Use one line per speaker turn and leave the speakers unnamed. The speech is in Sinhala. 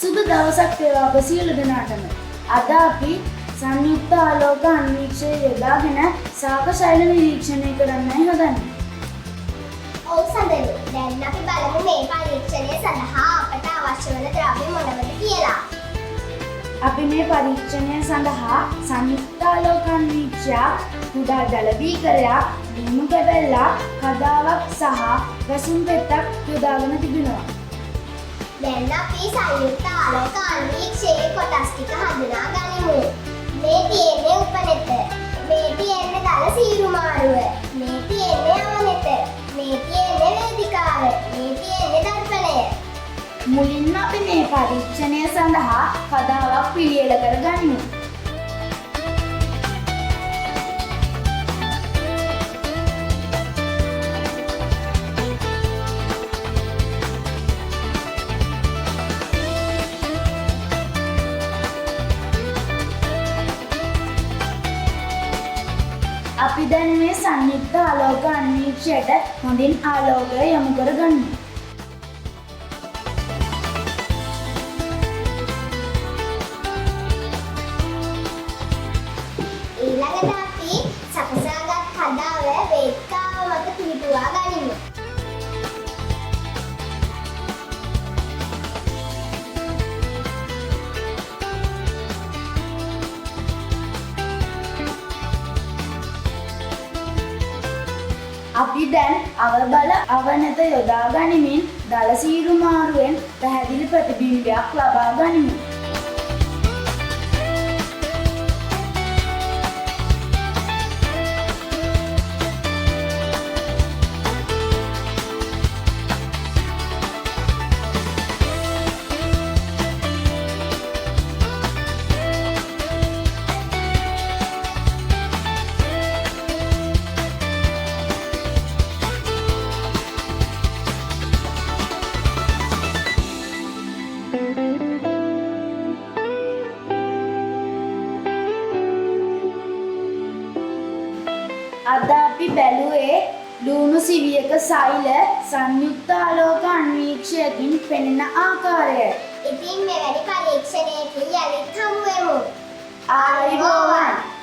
සුබ දවසක් වේවා ඔබ සියලු දෙනාටම. අද අපි සංයුක්ත ආලෝක අන්වීක්ෂය යොදාගෙන ශාක ශෛල නිරීක්ෂණය කරන්නයි හදන්නේ.
ඔව් සඳලු. දැන් අපි බලමු මේ පරීක්ෂණය සඳහා අපට අවශ්‍ය වන ද්‍රව්‍ය මොනවද කියලා.
අපි මේ පරීක්ෂණය සඳහා සංයුක්ත ආලෝක අන්වීක්ෂයක්, කුඩා ජල බීකරයක්, ලුණු කැබැල්ලක්, කදාවක් සහ වැසුම් පෙත්තක් යොදාගෙන තිබෙනවා.
දැන් අපි සංයුක්ත ආලෝක අන්වීක්ෂයේ කොටස් ටික හඳුනා ගනිමු. මේ තියෙන්නේ උපනෙත. මේ තියෙන්නේ දල සීරු මාරුව. මේ තියෙන්නේ අවනෙත. මේ තියෙන්නේ වේදිකාව. මේ තියෙන්නේ දර්පණය.
මුලින්ම අපි මේ පරීක්ෂණය සඳහා කදාවක් පිළියෙල කර ගනිමු. අපි දැන් මේ සංයුක්ත ආලෝක අන්වීක්ෂයට හොඳින් ආලෝකය යොමු කරගනිමු.
ඊළඟට අපි සකසාගත් කදාව වේදිකාව මත පිහිටුවා ගනිමු.
අපි දැන් අවබල අවනත යොදා ගනිමින් දල සීරු මාරුවෙන් පැහැදිලි ප්‍රතිබිම්බයක් ලබා ගනිමු. අද අපි බැලුවේ ලුණු සිවියක සෛල සංයුක්ත ආලෝක අන්වීක්ෂයකින් පෙනෙන ආකාරය.
ඉතින් මෙවැනි පරීක්ෂණයකින් යළිත් හමු වෙමු.
ආයුබෝවන්.